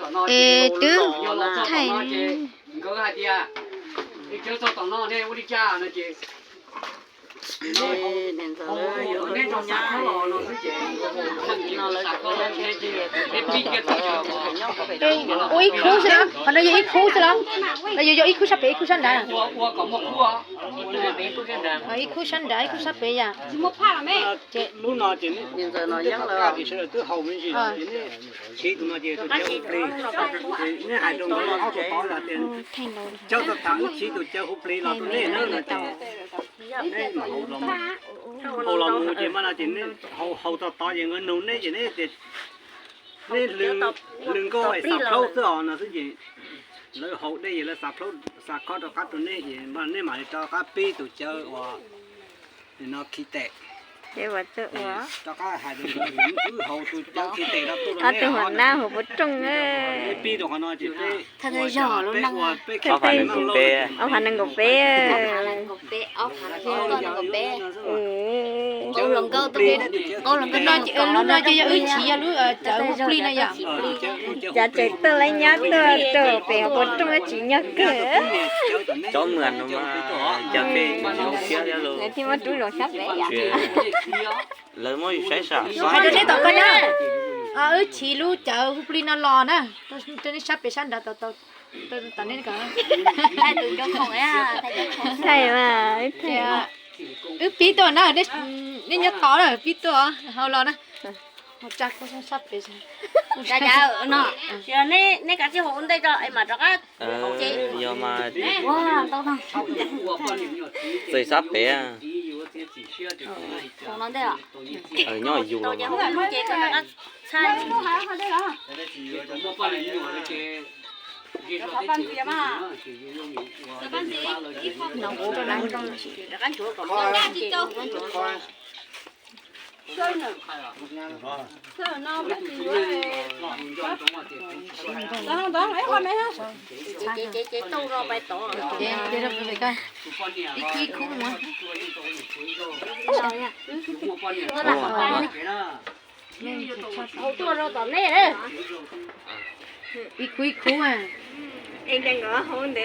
Es twb thaij nkawd hais tias, es cov txog tom no nej ua li cas no ces, ua ib khub xwb los, qhov no yog ib khub xwb los, los yog yog ib khub sab pem ib khub sab nrad? Ib khub sab nrad ib khub sab pem yom. Ces lub no ces nej, nej twb haus me ntsis los ces nej siv tus no ces tus cawv hu plig, ces nej hais rau nkawd ob tug tod hais tias, cov txog tas wb siv tus cawv hu plig los rau nej na no ces nej mam haus los mus ces mas no ces nej haus, haus txog tod ces nkawd nug nej ces nej tias, nej hlwv nkauj es xav plaub xwb os no xwb ces lawv haus dej es lawv xav plaub, xav khob rov qab rau nej ces nej mam li rov qab pib tus cawv uas no khi tes. Rov qab hais tias wb haus tus cawv khi tes no tuaj rau nej os. Tus hua nab hua puas rooj, pib rau qhov no ces peb, peb ua peb khi tes, ob phav nees nkaum peb. Lub no ces yog wb siv yog lub cawv hu plig no yom. Cas tseem tuaj lawv nyob tuaj rau pem hua puas rooj tsis nyog kawg. Cov mws no mas cas pem zoo siab thiab lauj. Lawv thiaj muab rub zoo sab pem yom. Lawv muab saib sam xov. Hais rau neb tom ko na, wb siv lub cawv hu plig no los na, rau neb sab pem sab nrad tau, tau neb ko. Wb pib tuaj na, nej nyob tod na, pib tuaj haus los na. Tsa koj sab pem no, nej kav tsij haus ua ntej tso es mam rov qab. Yog mas txawm sab pem. Nyob yus los. Ib khub ib khub mus. Ib khub ib khub.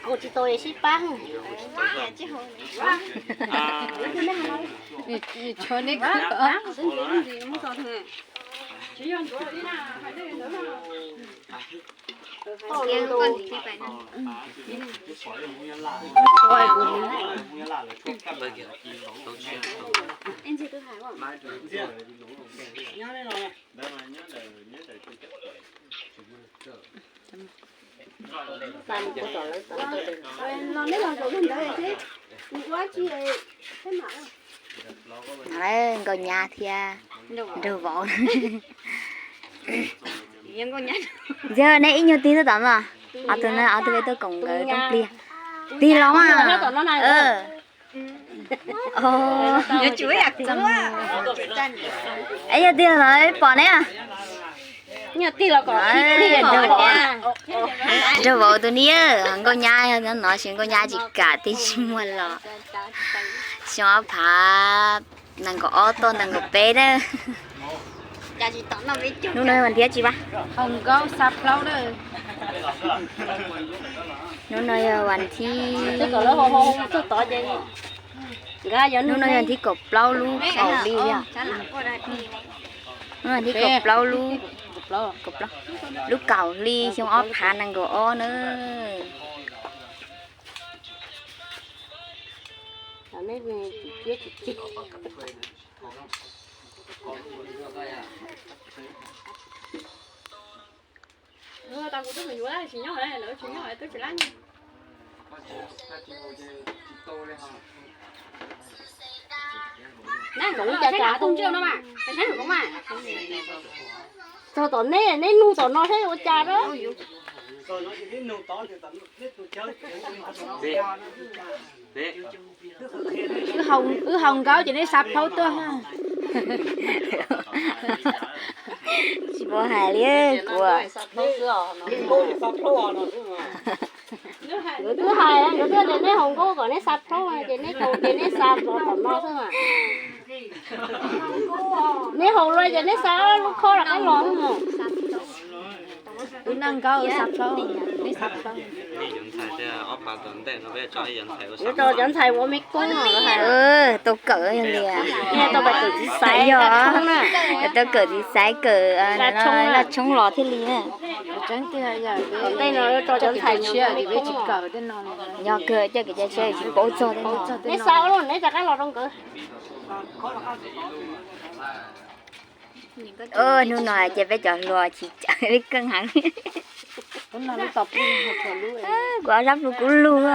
Kuv tsis tau sib pab. Tshuav neb khub. Nkauj nyab thiab nraug vauv. Yog neb ib nyuag tig tuaj tom mas, ob tug na, ob tug peb tuaj koom nkawd rooj plig. Tig los mas. Es yog tig los pom neb. Nraug vauv tus niam nkauj nyab no, sis nkauj nyab tsis kam tig tsis muaj los. Xyoo ob phav nees nkaum ob tuaj nees nkaum peb na. Hnub no vas thib tsis pa. Hnub no yog vas thib, hnub no yog thib kaum plaub lub kaum hli. Hnub no thib kaum plaub lub, lub kaum hli xyoo ob phav nees nkaum ob na. Txog tom neb, neb nug tom no saib ua cas na. Wb haus nkaub ces neb xa plaub tuaj. Tsis paub hais li kuv. Nkawd twb hais, nkawd twb tias neb haus nkaub kom neb xa plaub ces neb haus ces neb xa plaub tom no xwb mas. Neb haus luaj ces neb xa lub khob rov qab los xwb mas. Nkauj xav plaub, neb xav plaub. Yuav rau cov ntxhais ua me koob los hais. Tau kawm li. Tau pais kawm txiv xaiv, yog tau kawm txiv xaiv, kawm laj tshoob los thiaj li na. Tej no rau cov ntxhais tshiab, yog kawg coj kev cai tshiab tsis paub txog tej no. Neb xav ua luaj neb rov qab los rau nkawd. Hnub no ces peb cov hluas tsis tsawg li, keej heev. Kuv ob sab plhu kub lug.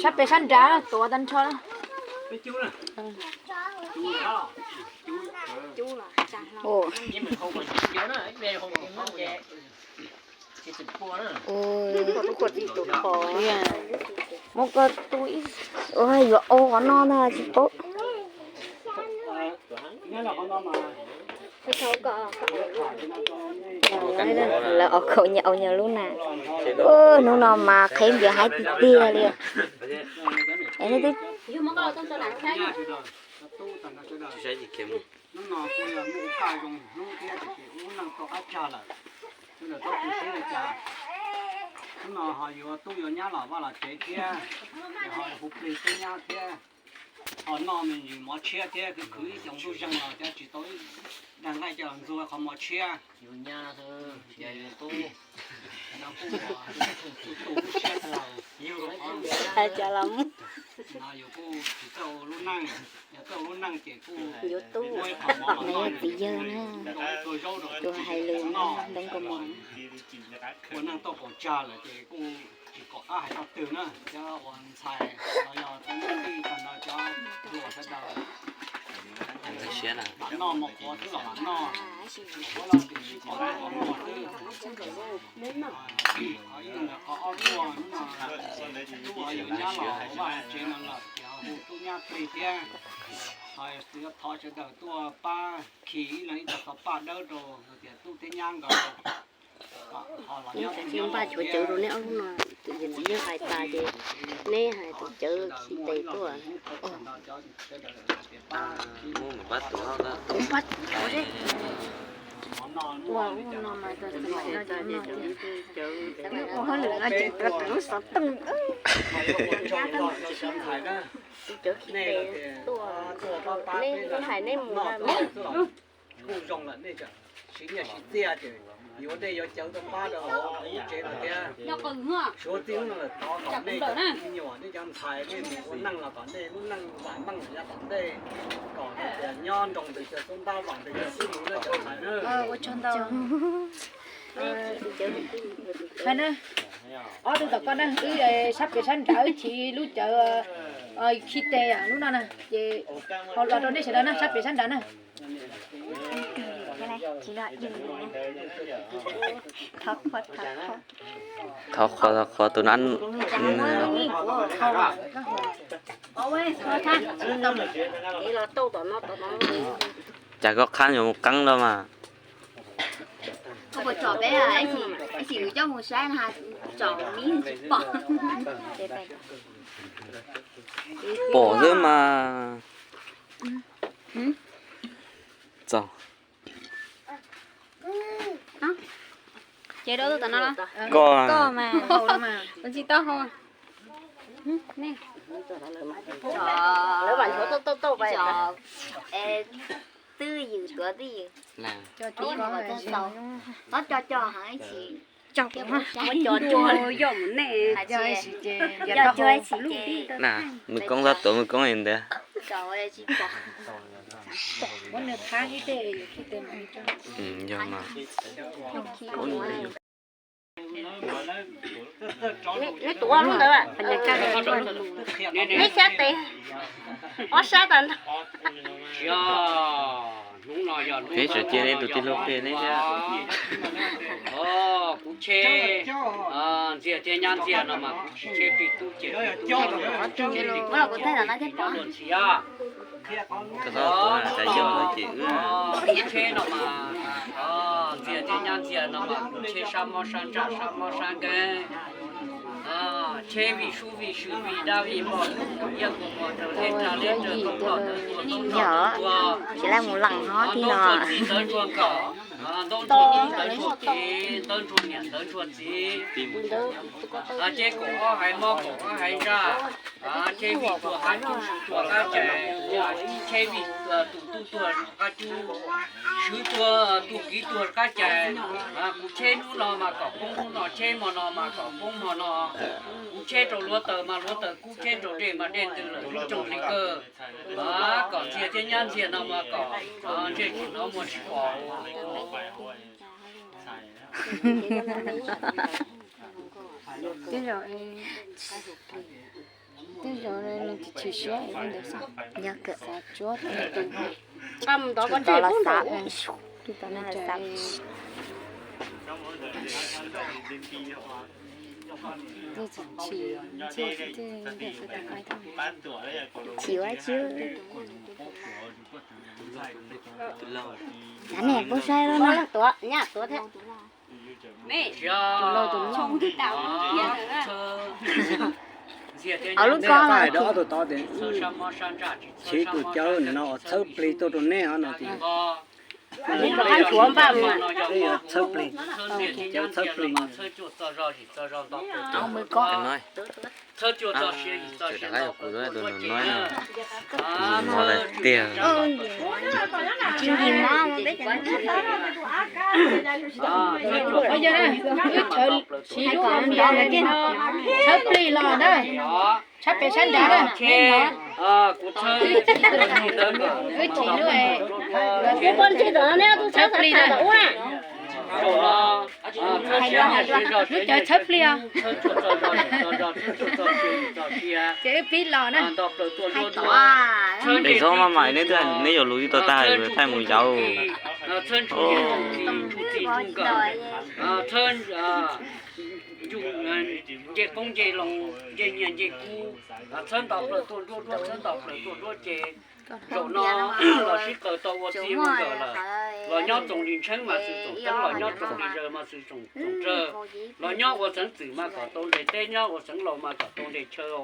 Sab pem sab nrad tuav tag nrho. Mus ko tu, yuav ua qhov no ntag tsis paub. Lawv ua khau nyias ua nyias lub na. Hnub no mas qheb npias haib tiag tiag li. Hnub no kuj yog hnub kaj zoo hnub thiab, ces kuv lub neej tau qab tsag lawm. Sawv daws txhob tu siab li cas. Hnub no ho yuav tub yuav nyab los vaj los tsev thiab, ces ho hu plig tub nyab thiab. Ho noj me ntsis mov tshiab thiab, khwv khwv ib xyoos ntuj zeeg los cov tsis tau ib dag nqaij coj los ntxuag qhov mov tshiab. Yus nyab xwb, yus tub, no kuj tu tu tu siab tag. Yus kuj tsis txawj ua lub neej, yog txawj ua lub neej ces kuj muaj ib qho mov los noj, txiv yawg na, ua zaub rau tus hais lus noj. Ua neej tau kaum tsag lawm ces kuj tsis kom qab hais txog twg na, cov uas ntxhais los yog cov neeg tij tag nrho cov hluas sawv daws, mam noj mov qhuav xwb los mam noj, tsis qhuav los tsis kom noj qhov muag xwb. Ib leeg ntawm qhov ob tuaj, hnub no tub ho yug nyab los vaj tsev no lawm ces ho hu tub nyab plig thiab. Ho yuav thov sawv daws tuaj pab khi ib leeg ib co xov paj dawb rau tias tub thiab nyab nkawd. Npaj tshuav cawv rau neb ob lub no, tus yawm txiv yeej hais tas ces neb hais tus cawv khi tes tuaj. Ua hauj lwm no tseem tuav tus lub xov tooj. Tus cawv khi tes tuaj, neb hais neb mus. Kuj zoo lawm, nej tseem siv nyiaj siv txiaj ces yuav dej yuav cawv tuaj pab rau hauv lub tsev no thiab. Suav txij hnub no lawm thov kom nej cov me nyuam, nej cov ntxhais nej mus ua neej los kom nej lub neej vam meej yav tom ntej, kom tias nyob nroo ntws xyaw xub ntab vam ntws xyaw xub ntuv na cov ntxhais na. Ob tug tom koj na, wb sab pem sab nrad wb chiv lub cawv khi tes lub no na, ces ho los rau nej sawv daws na, sab pem sab nrad na. Thov qhuas, thov qhuas tus na. Cas koj qhab yuav mus qeeb los mas. Koj puas tsom peb, ib chim kuv coj mus saib na, tsom mis tsis pom. Pom xwb mas. Txog. Ces rau tus tom no los? Koj. Koj mas. Ua tsis tau hau. Lawv mam nthuav tauj tauj tauj pais. Twj ywm tuav twj ywm. Tib mus kom txog xaus. Txhob co co heev ib chim. Muab co cuag yoj mus nej. Yoj cuag ib chim ces. Mus koob txhob tuav mus koob li ntawd. Muab nws qhab ib teg. Yog mas. Neb tuav lub ntawd, neb xyab tes, ob sab tas nrho. Neb tseem cia neb tus tij laug phem neb thiab. Kuv tshe ntxiag thiab nyab ntxiag no mas kuv tshe plig tub ces kuv los kuv thaij tom no thiab pom. Koj txhob tuav na, cas yog lawm ces wb. Kuv tshe no mas, ntxiag thiab nyab ntxiag no mas kuv tshe sab mob sab ntsaj sab mob sab nkeeg. Tsheb vij sub vij sw vij dab vij npoj, iab kua mos raws leb rag leb raws, toob nploj tawv tuag, toob nploj tawv tuag, tawv txhua txhij tawv txhua nkawm, ntawv txhua tub tawv txhua kev, ntawv txhua niam ntawv txhua txiv. Tsheb kaum ob haiv mob kaum ob haiv zaj, tsheb vij tuag qab cub sw tuag qab cais, tsheb vij tus tub tuag qab cub, swv tuag tug kiv tuag qab cais. Kuv tsheb hnub no mas kom poob hnub no, tsheb hmo no mas kom poob hmo no. Kuv tsheb rau hluav taws mas hluav taws kub, tsheb rau dej mas dej ntws lawm lub cooj li kawg. Kom ntxiag thiab nyab ntxiag no mas kom ntsej tsis hnov muag tsis pom. Tej zaum nws tsis chim siab ua ntawd xwb. Xav tsuab tus tus ho. Tus tod los xav, tus tod no los xav. Tej tsis chim, tej ntawm tus tus qai tau. Chim ua tsi. Neb puas saib lawm no? Tus laus tus laus. Ob lub ko mas chiv tus cawv no uas txhawb plig tuaj rau neb os no tias, txhawb plig, cawv txhawb plig. Txhawb plig. Rov qab yog kuv tus no no, mov lawm tiag. Wb tshawb plig los na, tshawb pem sab nrad na. Wb chim lub, tshawb plig na. Lub cawv txhawb plig os. Ces wb pib los na. Pem txhob maj mam neb twb, neb yuav lus tsis tau tag thaij mus yauv. Nce qoob nce loo, nce nyiaj nce kub, txhawb nto plaws tuaj nruab nruab, txhawb nto plaws tuaj nruab ces zaum no los sib qaws tau ua txij ua nkawm lawm. Los nyob txoos li ntsheb mas xwm txoos teeb, los nyob txoos li zawg mas xwm txoos tsawg, los nyob ua xeev txwm mas kom tau nres teb, nyob ua xeev laus mas kom tau nres chaw os.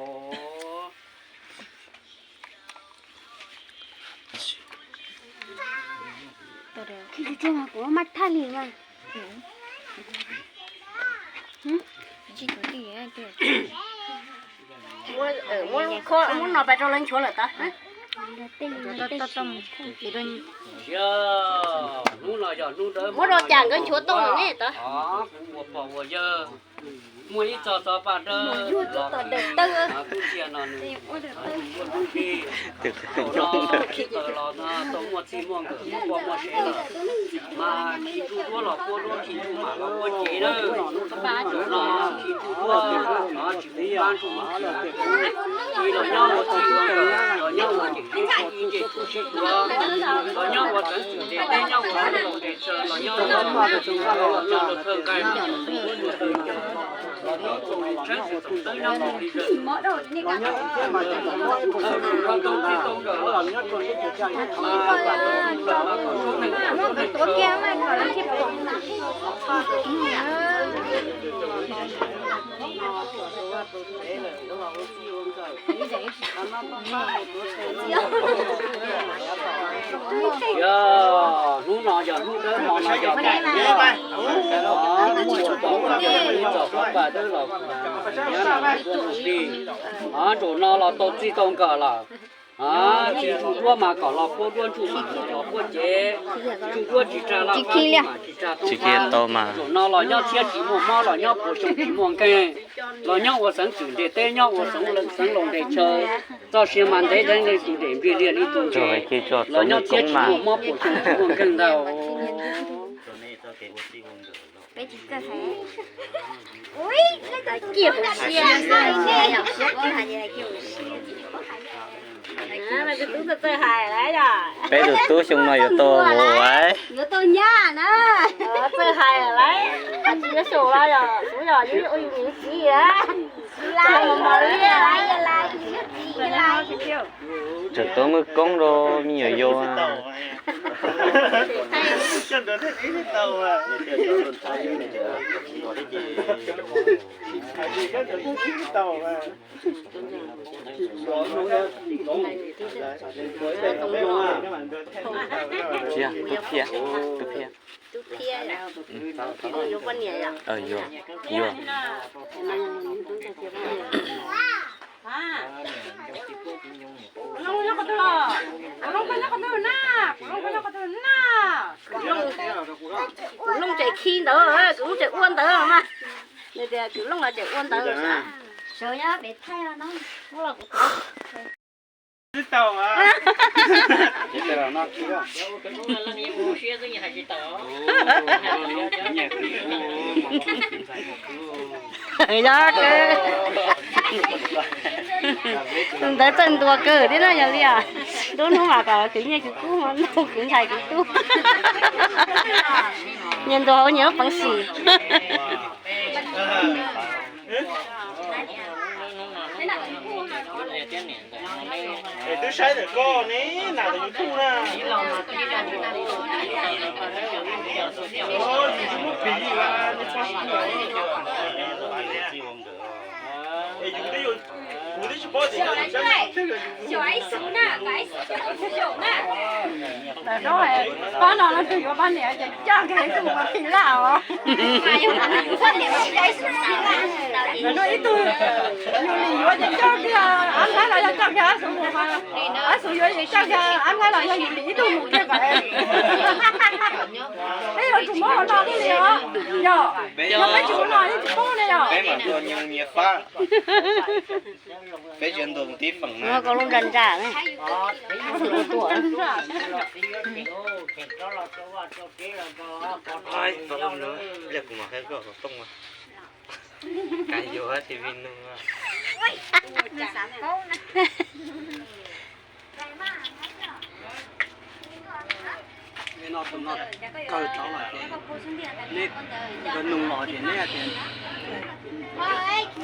Muab no pais rau lawv nchuav lawm tod. Hnub no yog hnub dawb, muab rau cas nkawd nchuav tau lawm ne tod. Kuv ua pog ua yawg, muaj ib txog xov paj dawb los kuv ntsia no nws ua tus tij, zaum no sib tawm los no tau muaj txij muaj nkawm muaj poj muaj sev lawm, mas khi ntsuj duab los puab duab, khi ntsuj mam los puab cev na. Zaum no khi ntsuj duab tsis pub pab ntsuj mam khi, khi los nyob ua txij ua nkawm, los nyob ua ceem sib ib nce tshua sib tuav, los nyob ua xeev txwm nres teb, nyob ua xeev laus nres chaw, los nyob ua los nyob ua thawj nqaij, los nyob ua tseeb xwm txheej nyob tau li zawg, los nyob ua txij tau nkawm los nyob rau sib txwm caj, mas kom tau txij tau nkawm mas kom tau neeg tau neeg chaw, Yog hnub no yog hnub dawb, hmo no yog hnub dawb, muaj txoj paj dawb los nyob no ua tus tij. Zaum no los tau txij tau nkawm lawm. Khi ntsuj duab mas kom los puab duab, ntsuj mam los puab cev. Ntsuj duab tsis tsa los pab ntsuj mam tsis tsa tau pab. Zaum no los nyob tshiab tsis muaj mob, los nyob puas xyoo tsis muaj nkeeg, los nyob ua xeev txwm nres teb, nyob ua xeev laus nres chaw. Txoj sia mas ntev dheev, leej twg nres npliag liag li tus nres, los nyob tshiab tsis muaj mob, puas xyoo tsis muaj nkeeg ntag. Peb tus tub xyoo no yuav tau ua, yuav tau nyab na. Txawj hais lawm, tsis yuav xyaum los yog kuv yog yuav ua yus niam yus txiv a. Tseem tau muaj koob rau me nyuam yaus. Koj ntawd thiaj ib tau mas. Koj ntawd thiaj ib tau mas. Tub Phiab, Tub Phiab. Tub Phiab, yuav poj niam yom? Yuav, yuav. Kuv Looj tseem khi ntawd, kuv Looj tseem ua ntawd mas. Nws tias kuv Looj los tseem ua ntawd. Sawv nyob pem thaij no. Twb tau mas. Yog, tus ntawd txawj ntuas kawg thiab na, yog li os. Lub hnub mas kom khwv nyiaj khwv kub, lub khwv ntxhais khwv tub. Nyias ntuas hauv nyias lub peev xwm. Es twb saib ntawm koj ne, nam ntawm YouTube na. Es yus twb, kuv twb tsis paub tias yog yus sab. Ntawm no, pab no leej twg yuav pab niam ces coj kiag ib tug mus phi laj os. Ntawm no ib tug, yus li yuav ces coj kiag Ab Nqaib los yog coj kiag Ab Xuv mus, Ab Xuv yuav ces coj kiag Ab Nqaib los yog yus li ib tug mus kiag kom. Peb yuav tsum muab hauv no thiaj li os. Yog, yog peb tsis ua no yeej tsis paub ne yog. Peb mas ntuas nyoog nyias fab. Peb tsis ntuas mus tib feem na. Koj lub nra nra ne. Kuv mam hais koj xov tooj mas. Kav yuav tis vi nug. Neb no tus no kawg rov los ces neb nkawd nug los ces neb tias,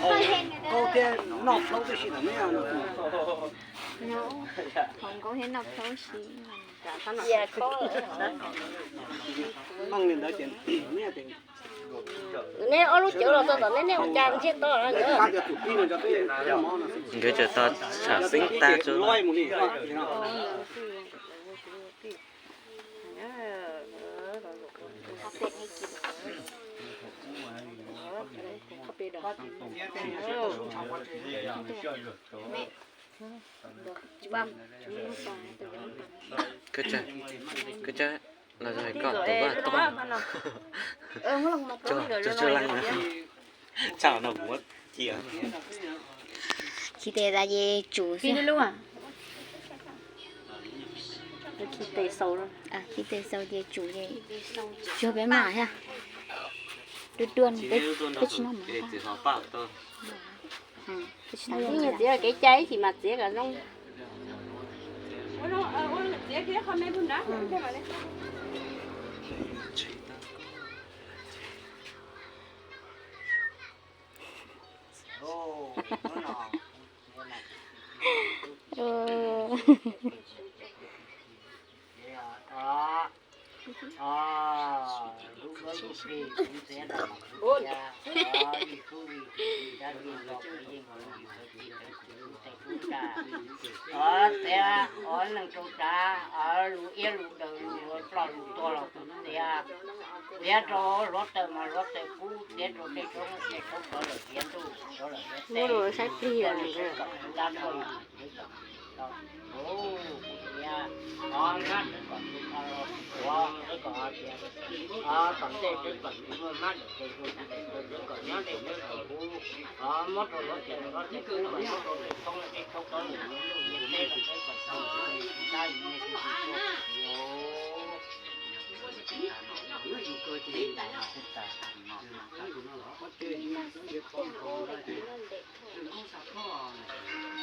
Hauv Nkauj thiab noj plaub tib si tau neb no. Hauv Nkauj thiab noj plaub si. Meej li ntawd ces neb tias, neb ob lub cawv los txog tom neb, neb ua cas ntsiag to. Nkawd tseem tau tsham xeeb tag tsuas. Koj los yog koj tus vaj tog. Tsuag tsuag leej. Tshaj no kuv muab cia. Khi tes tas ces tsum xwb. Khi tes xaus ces tsum ces tsuag peb mam thiab. Dua dua peb tsis noj mov. Nyias txiav kev cai ib chim mas txiav kom zoo. Txiav ob leeg rau tsav, lus iab lus daws, lus ploj lus tuag los kuv txiav. Txiav rau hluav taws mas hluav taws kub, txiav rau tej tshoob tej tshoob rov lawm txiav ntuj rov lawm txiav tej, saib plig kom nta rau kuv txiav, o, mab kom tus ko los ua, kom tias, o, tom ntej peb kom tus muaj mab daim tes zoo li daim tes zoo kom nyob deb deb kom kuv, o, muab rau hluav taws hluav taws kub, muab rau tej tshoob tej tshoob rov lawm txiav ntuj txiav teb los peb kom tau nta yus niag txiv tsis txhua.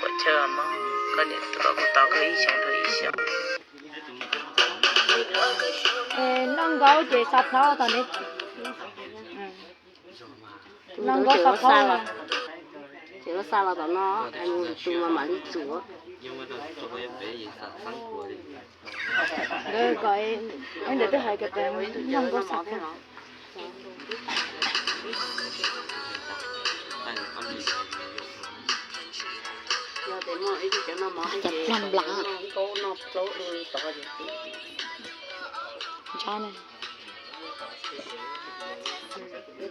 Ua chaw mog, koj niam tua kuv tau koj ib xyoos rau ib xyoos. Noj nkaub ces xav plhaub tau ne. Noj nkaub xav plhaub. Lawv xa los tom no, tus mas mam li tsuav. Nkawd kom ntawm twb hais tias noj nkauj xav tag. Cov plag nplas.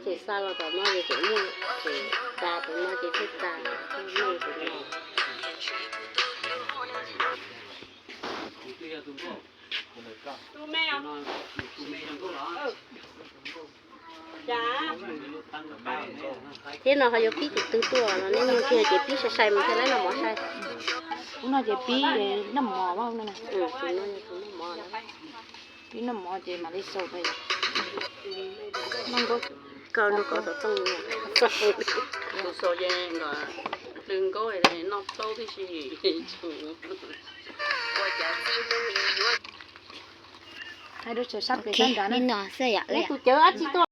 Ces xa los tom no ces tseem muaj, ces tas tom no ces thiaj tas, thiaj noj tus no. Thiab no ho yuav pib tus twg tuaj no, nej nug kiag ces pib sai sai mus thiaj lawv noj mov sai. Ub no ces pib noj mov no. Pib noj mov ces mam li xaus tas. Noj nkauj kawg nrog kov xov tooj. Tus xaus ces nkawd hlwb nkauj noj plaub tib si. Hais rau sawv sab pem sab nrad na. Neb tus cawv dab tsi tuaj?